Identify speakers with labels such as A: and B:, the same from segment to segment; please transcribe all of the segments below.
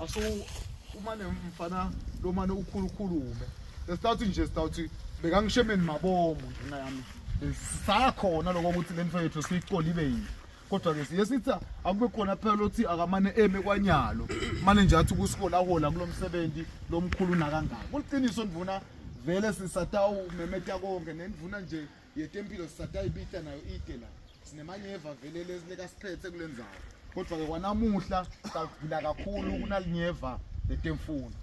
A: Aso umane mfana lomane ukhulukhulume. Lesitawuthi nje sitawuthi bekangishemeni mabomu ngenxa yami. Sakhona lokho ukuthi lento yethu siyicole ibe yini. Kodwa ke siye sithi akube khona phela othi akamane eme kwanyalo. Mane nje athi kusikola hola kulomsebenzi lomkhulu nakangaka. Kuliqiniso ndvuna vele sisatawu memeta konke nendvuna nje yetempilo sisatayibita nayo ite la. Sinemanyeva vele leka siphethe kulendzawo. Kodwa ke kwanamuhla sitawugcila kakhulu kunalinyeva letemfundo.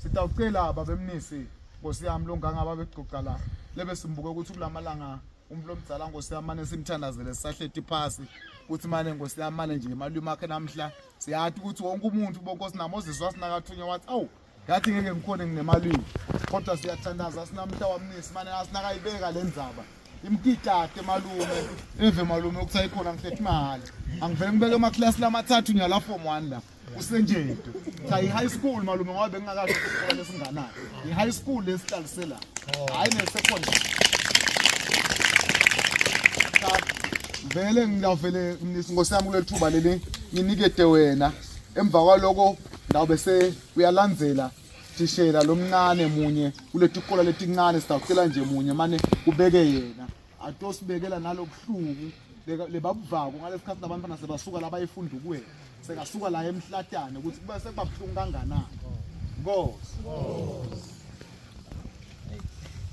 A: Sitawucela babemnisi Nkosi yami longangaba begcogca la lebe simbuke ukuthi kulamalanga umuntu lomdzala Nkosi yami mane simthandazele sisahleti phasi ukuthi mane Nkosi yami mane nje emalwimi akhe namhla siyathi ukuthi wonke umuntu bonkosi naMoses wasinakathunywa wathi awu yathi ngeke ngikhone nginemalwimi kodwa siyathandaza sinamhla wamnisi mane asinakayibeka le ndzaba imkitate malume eve malume ukuthi ayikhona ngihlethi imali angivele ngibeke emaklasi lamathathu nyala form 1 la usenjedu cha i-high school malume ngoba bengingakasho isikole lesinganani i-high school lesihlalise la hhayi ne-secondary cha vele ngiyavele mnisi nkosi yami kuleli thuba leli nginikete wena emva kwaloko ndawube se uyalandzela thishela lomncane munye kuletikola letincane sitawucela nje munye mane kubeke yena atosibekela nalobuhlungu lebabuvako ngalesikhathi labantwana sebasuka la bayefunda ukuwena sekasuka la emhlatane ukuthi kube sekuba buhlungu kanganani nkosi.